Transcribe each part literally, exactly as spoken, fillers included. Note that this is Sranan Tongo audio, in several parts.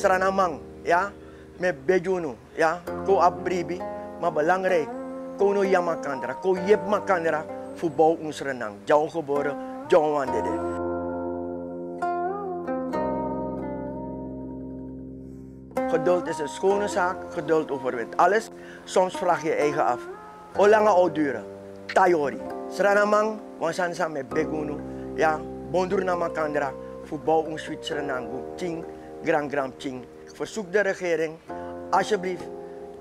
Sranaman, ya, mi e begi unu, ya, kon un abi bribi, ma belangrijk, kon un no yari makandra, kon un yepi makandra fu bow un Sranan. Dyaso un gebore, dyaso un wani dede. Geduld is een schone zaak, geduld overwint alles. Soms vraag je je eigen af: hoe lang a o dure? Tayori. Sranaman, wan sani san mi e begi unu, ya, bondru na makandra fu bow un switi Sranan go pikin, gran gran pikin. Ik verzoek de regering, alsjeblieft,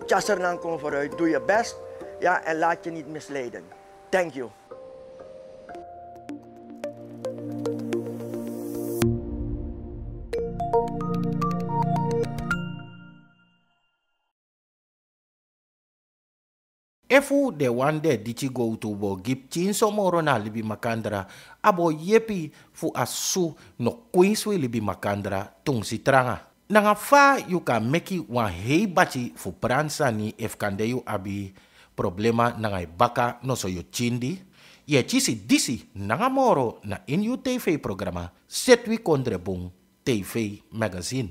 tyari Sranan kon vooruit, doe je best, ya, en laat je niet misleiden. Thank you. Efu den wan di e diki gowtu bo gi pikinso moro na a libi makandra, a bo yepi fu a susu no kwinsi wi libi makandra tunsi tranga. Nanga fa yu kan meki wan hei bati fu pranti sani efu kande yu abi problema nanga yu baka noso yu kindi? Yu e kisi disi nanga moro na ini yu tv-programa Seti Wi Kondre Bun TV Magazine.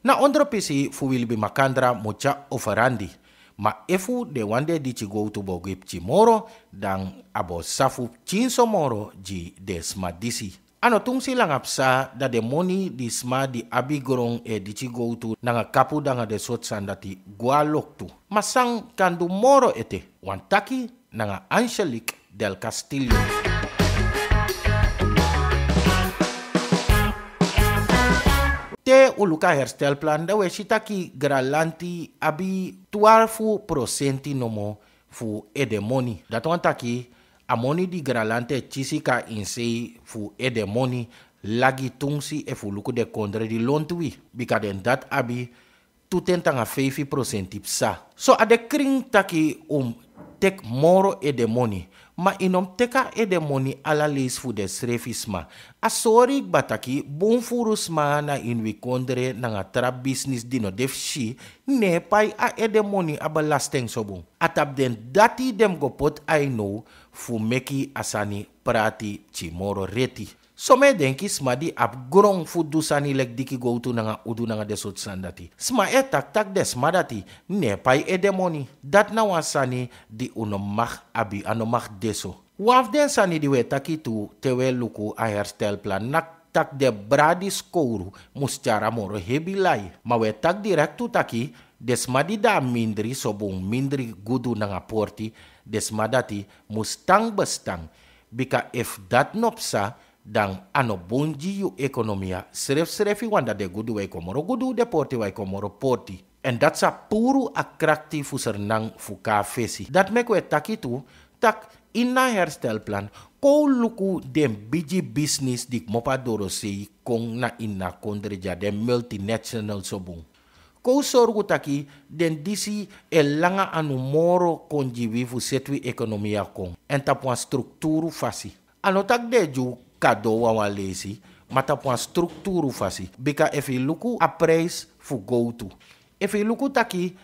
Na ondro pisi fu wi libi makandra mu tyari oferandi. Ma efu den wan di e diki gowtu bo gi pikin moro, dan a bo safu pikinso moro gi den sma disi. A no tunsi langa psa, dan den moni di sma di abi gron e diki gowtu nanga kapu nanga den sortu sani dati go na loktu. Ma san kan du moro ete? Wan taki nanga Angelique del Castillo. Te un luku a herstelplan, dan un e si taki Granlanti abi twarfu prosenti nomo fu edemoni. Dati wani taki a moni di Granlanti e kisi kon na inisei fu edemoni lagi tunsi efu un luku den kondre di lontu wi. Bika den dati abi tu tenti nanga feifi prosenti psa. So a de krin taki un mus teki moro edemoni, ma yu no mus teki a edemoni ala leisi fu densrefi sma. A sori kba taki bun furu sma na ini wi kondre nanga tra bisnis di no de fu si, no e pai a edemoni, a belasting so bun. A tapu den dati den mus go poti ai now fu meki a sani prati pikin moro reti. Someni e denki sma di abi gron fu du sani leki diki gowtu nanga udu nanga den sortu sani dati. Sma e taki taki den sma dati no e pai edemoni. Dati na wan sani di un no mag abi, a no mag de so. Wan fu den sani di un e taki tu te un e luku a herstelplan na taki den bra di skowru mus tyari a moro hebi lai. Ma un e taki direkti tu taki den sma di de na mindri, so bun mindri gudu nanga porti, den sma dati mus tan bestan. Bika efu dati no psa, dan a no bun gi yu ekonomia srefsrefi, want dan den gudu e kon moro gudu, den porti e kon moro porti. Èn dati sa puru a krakti fu Sranan fu kon na fesi. Dati meki un e taki tu taki ini a herstelplan, kon un luku den bigi bisnis di kmopo na dorosei kon na ini a kondre dya, den multinational so bun. Kon un sorgu taki den disi e langa anu moro kon gi wi fu seti wi ekonomia kon, èn tapu wan strukturu fasi. A no taki den e gi un kado wanwan leisi, ma tapu wan strukturu fasi. Bika efu yu luku a prijs fu gowtu, efu yu luku taki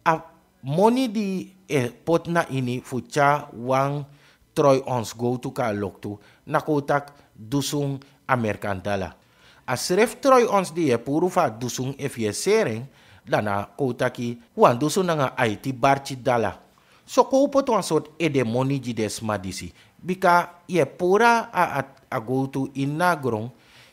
a moni di e poti na ini fu tyari wan troi ons gowtu kon na loktu, na kon un taki dusun Amerikan dala. A srefi troi ons di yu e puru fu a dusun, efu yu e seri en, dan na kon un taki wan dusun nanga aiti barki dala. So kon un poti wan sortu edemoni gi den sma disi. Bika yu e puru a, a, a gowtu ini a gron,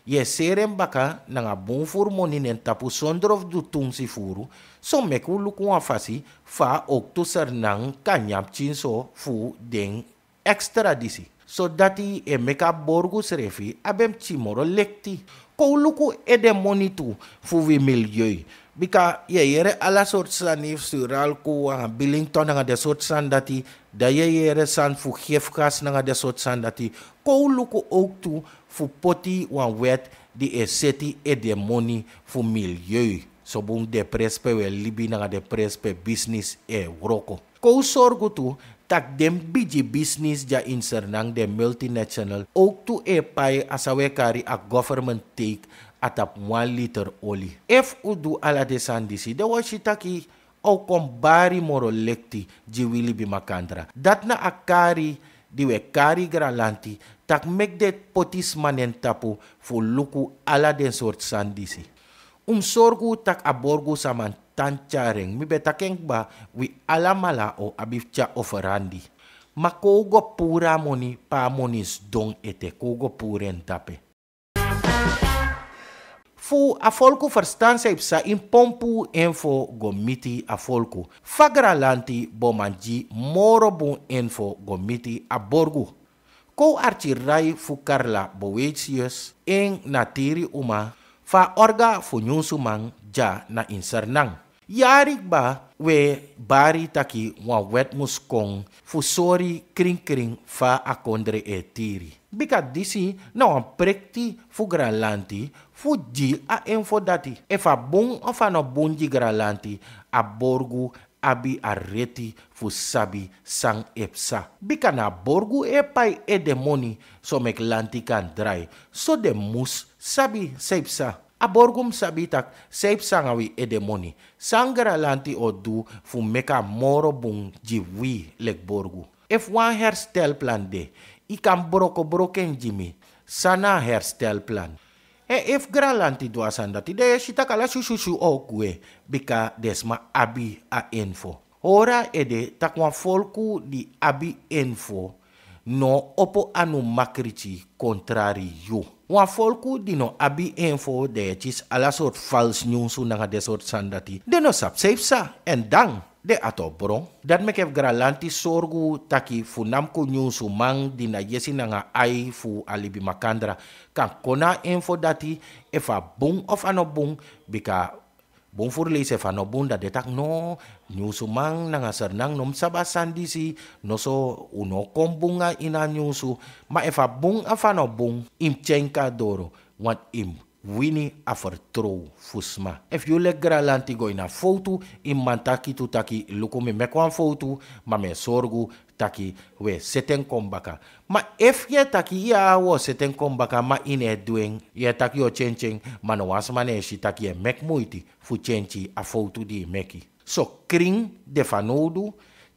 yu e seri en baka nanga bun furu moni na en tapu sondro fu du tunsi furu. So meki un luku wan fasi fa a owktu Sranan kan nyan pikinso fu den ekstra disi. So dati e meki a borgu srefi abi en pikin moro lekti. Kon un luku edemoni tu fu wi milieu. Bika yu e yere ala sortu sani fu Suralco nanga Billington nanga den sortu sani dati. Dan yu e yere sani fu gifgas nanga den sortu sani dati. Kon un luku owktu fu poti wan wet di e seti edemoni fu milieu. So bun den presi pe wi e libi nanga den presi pe bisnis e wroko. Kon un sorgu tu tak' den bigi bisnis dya ini Sranan, den multinational, owktu e pai a san un e kari a government take a tapu wan liter oli. Efu un du ala den sani disi, den un o si taki a o kon bari moro lekti gi wi libi makandra. Dati na a kari di un e kari granlanti, tak' meki den poti sma na en tapu fu luku ala den sortu sani disi. Un mus sorgu tak' a borgu san man tan tyari en. Mi ben taki en kba, wi alamala o abi fu tyari oferandi. Ma kon un go puru a moni pe a moni sidon ete, kon un go puru en dape. Fu a folku ferstan san yu psa, ini pompu info go miti a folku. Fa granlanti bo man gi moro bun info go miti a borgu. Kon un arkirai fu Carla Boetius, en na tiri uma fu a orga fu nyunsuman dya na ini Sranan. Yari kba un e bari taki wan wet mus kon fu sori krinkrin fa a kondre e tiri. Bika disi na wan prekti fu granlanti fu gi a info dati. Efu a bun of a no bun gi granlanti, a borgu abi a reti fu sabi san e psa. Bika na a borgu e pai ede moni, so meki lanti kan drai. So den mus sabi san e psa. A borgu mus sabi tak' san e psa nanga wi ede moni. San granlanti o du fu meki a moro bun gi wi leki borgu. Efu wan herstelplan de, yu kan brokobroko en gi mi. San na a herstelplan? Èn efu granlanti du a sani dati, den e si tak' ala syusyusyu o gwe, bika den sma abi a info. Hori a ede tak' wan folku di abi info no opo anu makriti kontrari yu. Wan folku di no abi info, den e kisi ala sortu falsi nyunsu nanga den sortu sani dati. Den no sabi san e psa, èn dan den ati o bron. Dati meki efu granlanti sorgu taki fu namku nyunsuman di na yesi nanga ai fu a libi makandra kan kon na a info dati, efu a bun of a no bun, bika bun furu leisi efu a no bun, dan den taki no, nyunsuman nanga Sranan no mus sabi a sani disi, noso un no kon bun nanga ini a nyunsu. Ma efu a bun of a no bun, yu mus tyari en kon na doro, want yu mus wini a fertrow fu sma. Efu yu leki granlanti go ini a fowtu, yu mus man taki tu taki luku, mi meki wan fowtu, ma mi e sorgu taki wi e seti en kon baka. Ma efu yu e taki ya wi o seti en kon baka, ma yu no e du en, yu e taki yu o tyentyen, ma no wan sma no e si taki yu e meki muiti fu tyentyi a fowtu di yu meki. So krin de fanowdu,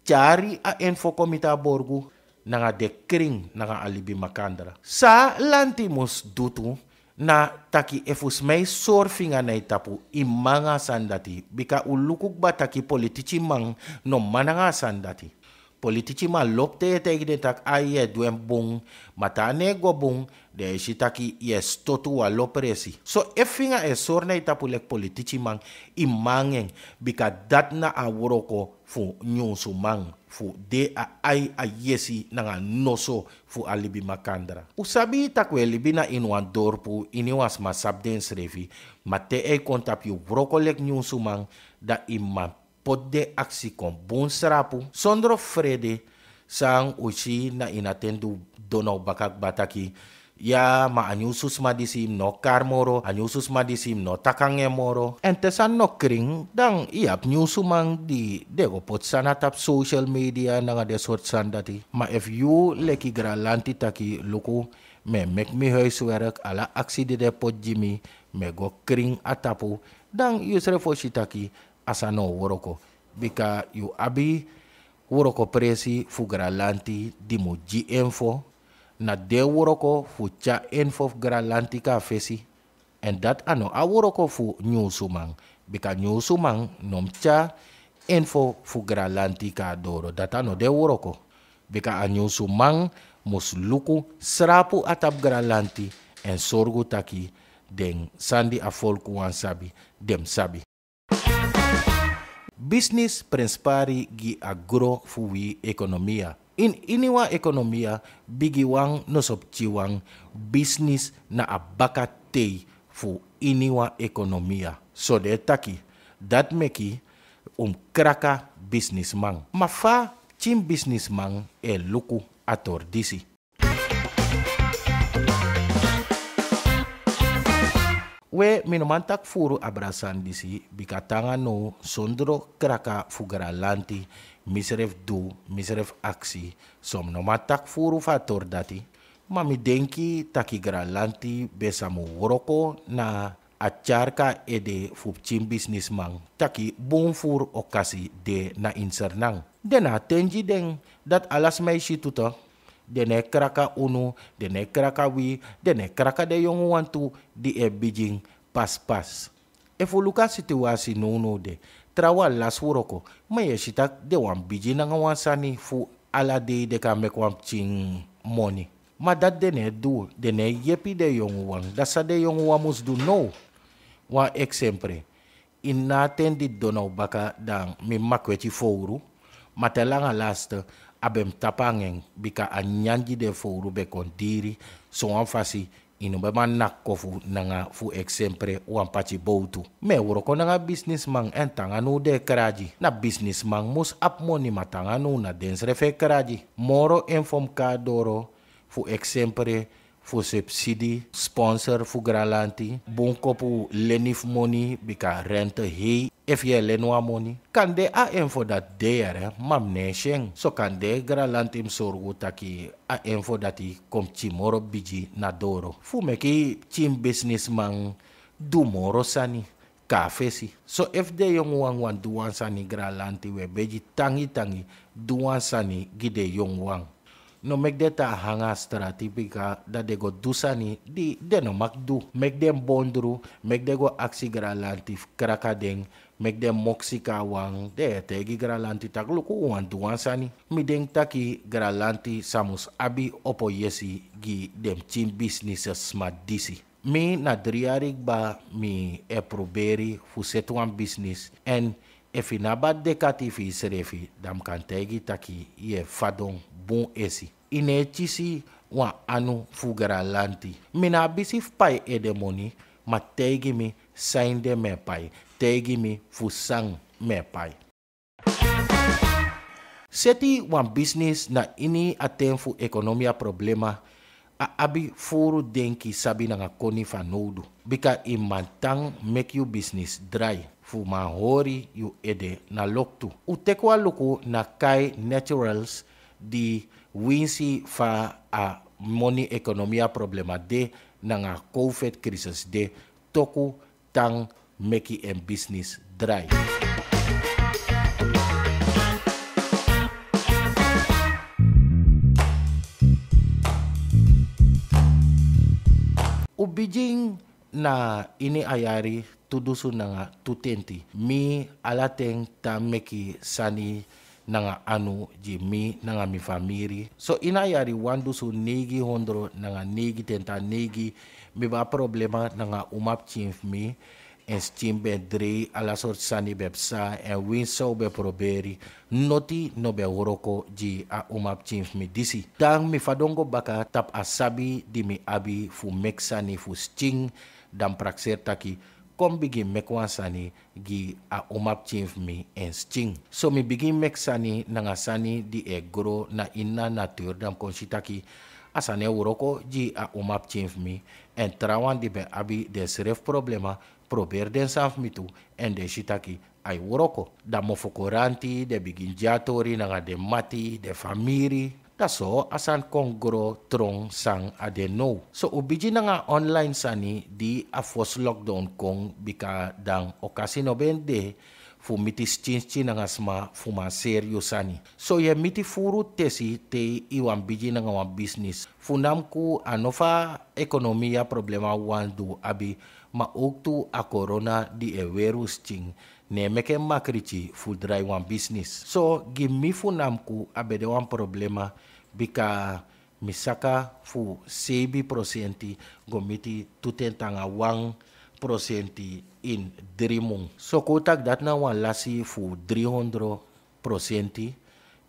tyari a info kon miti a borgu, nanga den krin nanga a libi makandra. San lanti mus du tu, na taki efu sma e sori finga na yu tapu, yu man nanga a sani dati. Bika un luku kba taki politikiman no man nanga a sani dati. Politikiman lobi te yu e taigi den taki ai yu e du en bun, ma te a no e go bun, den e si taki yu e stotu wan lo presi. So efu finga e sori na yu tapu leki politikiman, yu man nanga en, bika dati na a wroko fu nyunsuman, fu de a ai, a yesi nanga noso fu a libi makandra. Un sabi tak' wi e libi na ini wan dorpu ini wan sma sabi densrefi, ma te a e kon tapu yu wroko leki nyunsuman, dan yu man poti den aksi kon bun srapu, sondro frede, san un si na ini a ten du, dona un baka kba taki ya, ma a nyunsu sma disi mi no kari moro, a nyunsu sma disi mi no taki nanga en moro. Èn te sani no krin, dan yu abi nyunsuman di den go poti sani na tapu social media nanga den sortu sani dati. Ma efu yu leki granlanti taki luku, mi e meki mi huiswerk, ala aksi di den poti gi mi, mi e go krin a tapu, dan yusrefi o si taki a sani o wroko. Bika yu abi wrokopresi fu granlanti di mu gi info, na den wroko fu tyari info fu granlanti kon na fesi. Èn dati a no a wroko fu nyunsuman, bika nyunsuman no mus tyari info fu granlanti kon na doro, dati a no den wroko. Bika a nyunsuman mus luku srapu a tapu granlanti, èn sorgu taki den sani di a folku wani sabi, den mus sabi. Bisnis prenspari gi a gro fu wi ekonomia. Ini wan ekonomia, bigiwan noso pikinwan, bisnis na a bakatei fu ini wan ekonomia. So den e taki, dati meki un mus kraka bisnisman. Ma fa pikin bisnisman e luku a tori disi? We, mi no man taki furu abra sani disi, bika te nanga now, sondro kraka fu granlanti, misrefi du, misrefi aksi, so mi no man taki furu fu a tori dati. Ma mi denki taki granlanti ben sa mu wroko na a tyari kon na ede fu pikin bisnisman taki bun furu okasi de na ini Sranan. Den na a ten gi den, dati ala sma e si tu. Den no e kraka unu, den no e kraka wi, den no e kraka den yongu wan tu di e bigin paspasi. Efu un luku a situwasi nownow de, trawan lasi wroko, ma yu e si taki den wani bigin nanga wan sani fu ala dei den kan meki wan pikin moni. Ma dati den no e du, den no e yepi den yongu wan. Dati san den yongu wan mus du now. Wan eksempre, ini a ten di didon na un baka, dan mi makweti fowru, ma te langa lasti a ben mu tapu nanga en, bika a nyanyan gi den fowru ben kon diri, sowan fasi yu no ben man naki kofu nanga, fu eksempre, wan pati bowtu. Mi e wroko nanga bisnisman èn te nanga now den e kragi. Na bisnisman mus abi moni, ma te nanga now na densrefi e kragi. Moro info mi kon na doro, fu eksempre, fu subsidi, sponsor fu granlanti, bunkopu leni fu moni, bika rente hei, efu yu e leni wan moni. Kande a info dati de yere, ma mi no e si en. So kande granlanti mus sorgu taki a info dati kon pikin moro bigi na doro, fu meki pikin bisnisman du moro sani kon na fesi. So efu den yongu wan wani du wan sani, granlanti, wi e begi tangi tangi, du wan sani gi den yongu wan. No meki den tan nanga a strati, bika dan den go du sani di den no mag du. Meki den bondru, meki den go aksi granlanti fu kraka den, meki den moksi kon na wan, den e taigi granlanti taki luku, un wani du wan sani. Mi denki taki granlanti sa mus abi opo yesi gi den pikin bisnisman disi. Mi na dri yari kba mi e proberi fu seti wan bisnis, èn efu yu no abi a dekati fu yusrefi, dan mi kan taigi taki yu e fadon bun esi. Yu no e kisi wan anu fu granlanti. Mi no abi si fu pai ede moni, ma taigi mi san ede mi e pai, taigi mi fu san mi e pai. Seti wan bisnis na ini a ten fu ekonomia problema, a abi furu denki, sabi nanga koni fanowdu. Bika yu man tan meki yu bisnis drai, fu man hori yu ede na loktu. Un teki wan luku na Kai Naturals, di winsi fa a moni ekonomia problema de nanga covid crisis de, toku tan meki en bisnis drai. Un bigin na ini a yari tu dusun nanga tu tenti. Mi ala ten tan meki sani nanga anu gi mi nanga mi famiri. So ini a yari wan dusun neigi hondro nanga neigi tenti a neigi, mi ben abi problema nanga a uma pikin fu mi. En skin ben drei, ala sortu sani ben psa, en winsi san un ben proberi, noti no ben wroko gi a uma pikin fu mi disi. Dan mi fadon go baka tapu a sabi di mi abi fu meki sani fu skin, dan mi prakseri taki kon mi bigin meki wan sani gi a uma pikin fu mi en skin. So mi bigin meki sani nanga sani di e gro na ini a naturu, dan mi kon si taki a sani e wroko gi a uma pikin fu mi. En trawan di ben abi densrefi problema, proberi den sani fu mi tu, en den si taki a e wroko. Dan mofo koranti, den bigin gi a tori nanga den mati, den famiri. Dan so a sani kon gro tron san a de now. So un bigin nanga online sani di a fosi lockdown kon, bika dan okasi no ben de fu miti skin skin nanga sma fu man seri yu sani. So yu e miti furu tesi te yu wani bigin nanga wan bisnis. Fu namku a no fa ekonomia problema wawan du abi, ma owktu a korona di e weri un skin, ne meki en makriki fu drai wan bisnis. So gi mi fu namku a ben de wan problema, bika mi saka fu seibi prosenti go miti tu tenti nanga wan prosenti ini dri mun. So kon un taki dati na wan lasi fu dri hondro prosenti.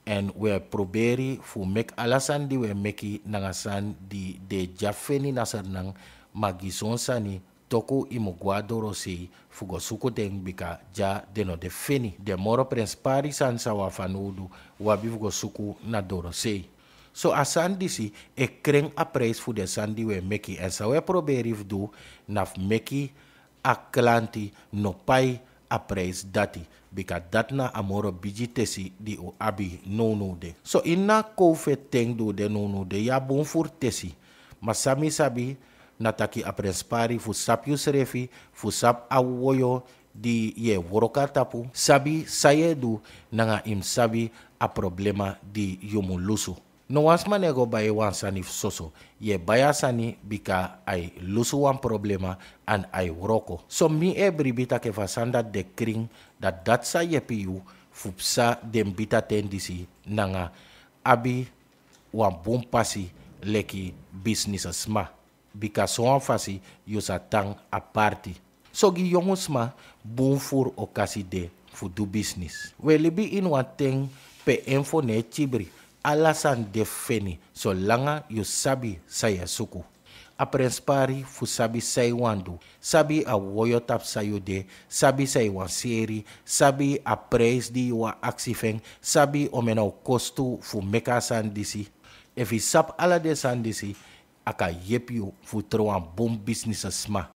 En wi e proberi fu meki ala sani di wi e meki nanga sani di den e dya feni na Sranan, ma gi son sani toku yu mu go na dorosei fu go suku den, bika dya den no de feni. Den moro prenspari sani san un abi fanowdu, un abi fu go suku na dorosei. So a sani disi e kren a prijsi fu den sani di wi e meki. En san wi e proberi fu du na fu meki a klanti no pai a prijs dati, bika dati na a moro bigi tesi di un abi nownow de. So ini a kowfeti ten di un de nownow de, yu abi bun furu tesi. Ma san mi sabi na taki a prenspari fu sabi yusrefi, fu sabi a woyo di yu e wroko na tapu, sabi san yu e du nanga yu mus sabi a problema di yu mu lusu. No wan sma no e go bai wan sani fu soso. Yu e bai a sani bika a e lusu wan problema èn a e wroko. So mi e bribi taki efu a sani dati de krin, dati dati sa yepi yu fu psa den bita ten disi nanga abi wan bun pasi leki bisnisma. Bika sowan fasi yu sa tan aparti. So gi yongu sma, bun furu okasi de fu du bisnis. Wi e libi ini wan ten pe info no e kibri. Ala sani de feni, solanga yu sabi san yu e suku. A prenspari fu sabi san yu wani du, sabi a woyo tapu san yu de, sabi san yu wani seri, sabi a prijs di yu wani aksi fu en, sabi omeni a o kostu fu meki a sani disi. Efu yu sabi ala den sani disi, a kan yepi yu fu tron wan bun bisnisma.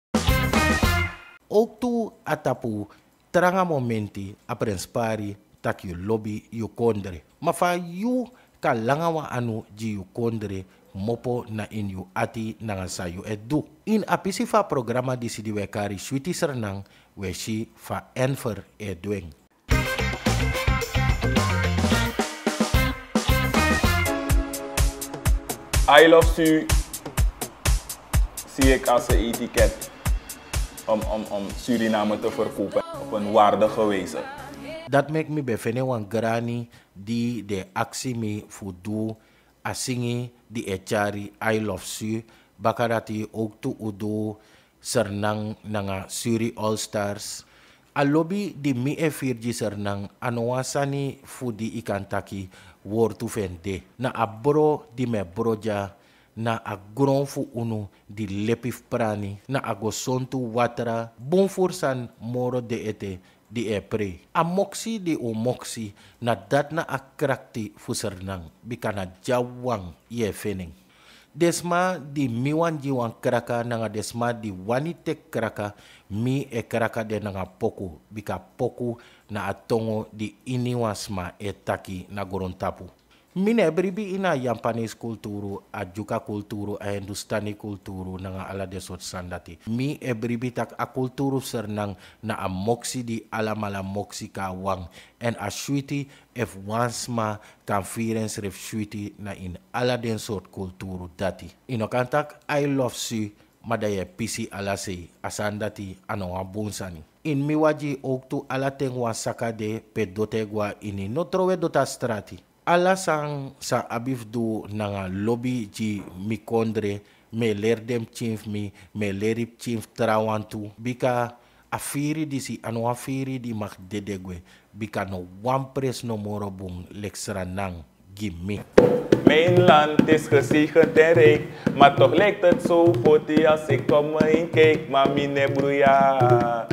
Owktu a tapu tranga momenti a prenspari taki yu lobi yu kondre. Ma fa yu kan langa wan anu gi yu kondre kmopo na ini yu ati nanga san yu e du. Ini a pisi fu a programa disi di wi e kari Switi Sranan, wi e si fa Enver e du en. I Love Su zie ik als een etiket om, om, om Suriname te verkopen op een waardige wijze. Dati meki mi ben feni wan grani di den e aksi mi fu du a singi di e tyari I Love Su, baka dati owktu un du Sranan nanga Suri All Stars. A lobi di mi e firi gi Sranan a no wan sani fu di yu kan taki wortu fu en de. Na a bro di mi e bro dya, na a gron fu unu di lepi fu prani, na a gesontu, watra, bun furu sani, moro de ete di e prei. A moksi di un moksi, na dati na a krakti fu Sranan, bika na dyawan yu e feni en. Den sma di mi wani gi wan kraka nanga den sma di wani teki kraka, mi e kraka den nanga poku, bika poku na a tongo di iniwan sma e taki na grontapu. Mi no e bribi ini a Yampanesi kulturu, a Dyuka kulturu, a Hindustani kulturu nanga ala den sortu sani dati. Mi e bribi taki a kulturu fu Sranan na a moksi di alamala moksi kon na wan, èn a switi efu wan sma kan firi ensrefi switi na ini ala den sortu kulturu dati. Yu no kan taki I Love Su, ma dan yu e pisi ala sei. A sani dati a no wan bun sani. Ini mi wagi owktu ala ten wan saka de pe doti e go na ini, no trowe doti na strati. Ala san san abi fu du nanga lobi gi mi kondre, mi e leri den pikin fu mi, mi e leri pikin fu trawan tu, bika a firi disi a no wan firi di mag dede gwe, bika no wan presi no moro bun leki Sranan gi mi. Mijn land is gezegend en rijk, maar toch lijkt het zo poti als ik om me heen kijk. Maar meneer Broeja,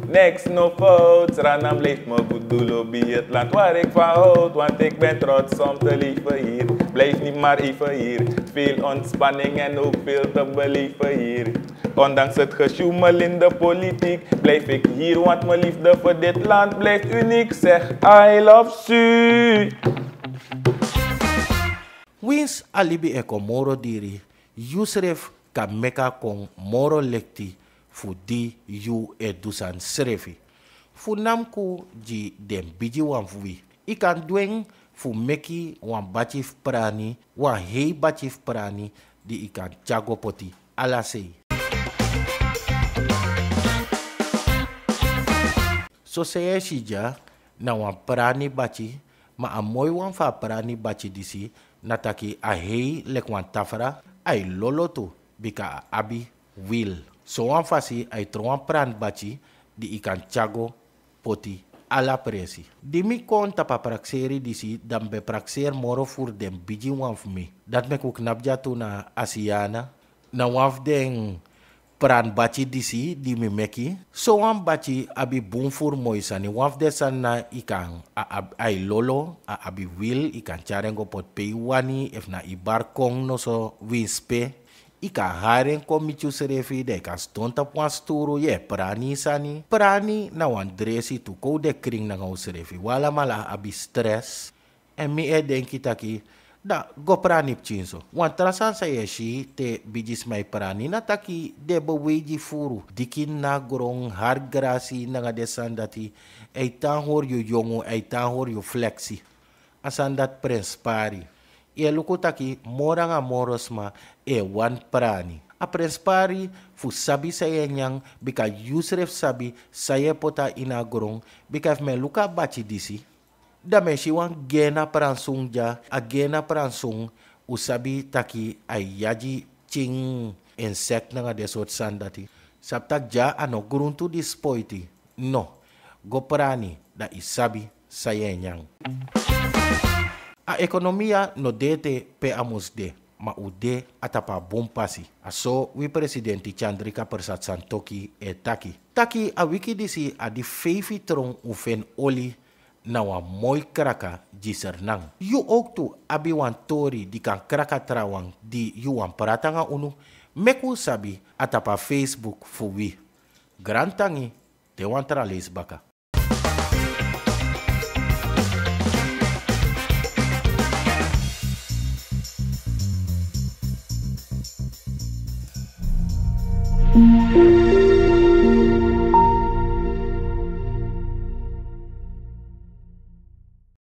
niks no fout, Sranan blijft mijn voet, doel op het land waar ik van houd. Want ik ben trots om te leven hier, blijf niet maar even hier. Veel ontspanning en ook veel te beleven hier. Ondanks het gesjoemel in de politiek blijf ik hier, want mijn liefde voor dit land blijft uniek. Zeg I love Su. Winsi a libi e kon moro diri, yusrefi kan meki a kon moro lekti fu di yu e du sani srefi. Fu namku gi den bigiwan fu wi. Yu kan du en fu meki wan bati fu prani, wan hei bati fu prani, di yu kan tyari go poti ala sei. Soseisi dya na wan prani bati, ma a moi wan fu a prani bati disi na taki a hei leki wan tafra, a e lolo tu, bika a abi wil. Sowan fasi a e tron wan prani bati di yu kan tyari go poti ala presi. Di mi kon tapu a prakseri disi, dan mi ben prakseri moro furu den bigiwan fu mi. Dati meki un knapu dya tu na Asiana, na wan fu den prani bati disi di mi meki. Sowan bati abi bun furu moi sani. Wan fu den sani na yu kan a, a, a e lolo, a abi wil, yu kan tyari en go poti pe yu wani, efu na yu balkon noso, winsi pe. Yu kan hari en kon miti yusrefi, dan yu kan sidon tapu wan sturu, yu e prani yu sani. Prani na wan dresi tu, kon un de krin nanga unsrefi. Un alamala abi stres. Èn mi e denki taki, dan go prani pikinso. Wan tra sani san yu e si te bigisma e prani na taki den e beweigi furu, diki na gron, hari grasi nanga den sani dati. A e tan hori yu yongu, a e tan hori yu fleksi. A sani dati prenspari. Yu e luku taki moro nanga moro sma e wani prani. A prenspari fu sabi san yu e nyan, bika yusrefi sabi san yu e poti na gron. Bika efu mi e luku a bati disi, dan mi e si wan gena pransun dya. A gena pransun, un sabi taki a e yagi pikin, insekt nanga den sortu sani dati. Sabi taki dya a no gruntu di spoiti. No. Go prani, dan yu sabi san yu e nyan. A ekonomia no de ete pe a mus de, ma un de a tapu a bun pasi. A so wi presidenti Chandrika Persat Santokhi e taki. Taki a wiki disi a di feifi tron un feni oli na wan moi kraka gi Sranan. Yu owktu abi wan tori di kan kraka trawan di yu wani prati nanga unu, meki un sabi a tapu a Facebook fu wi. Grantangi, te wan tra leisi baka.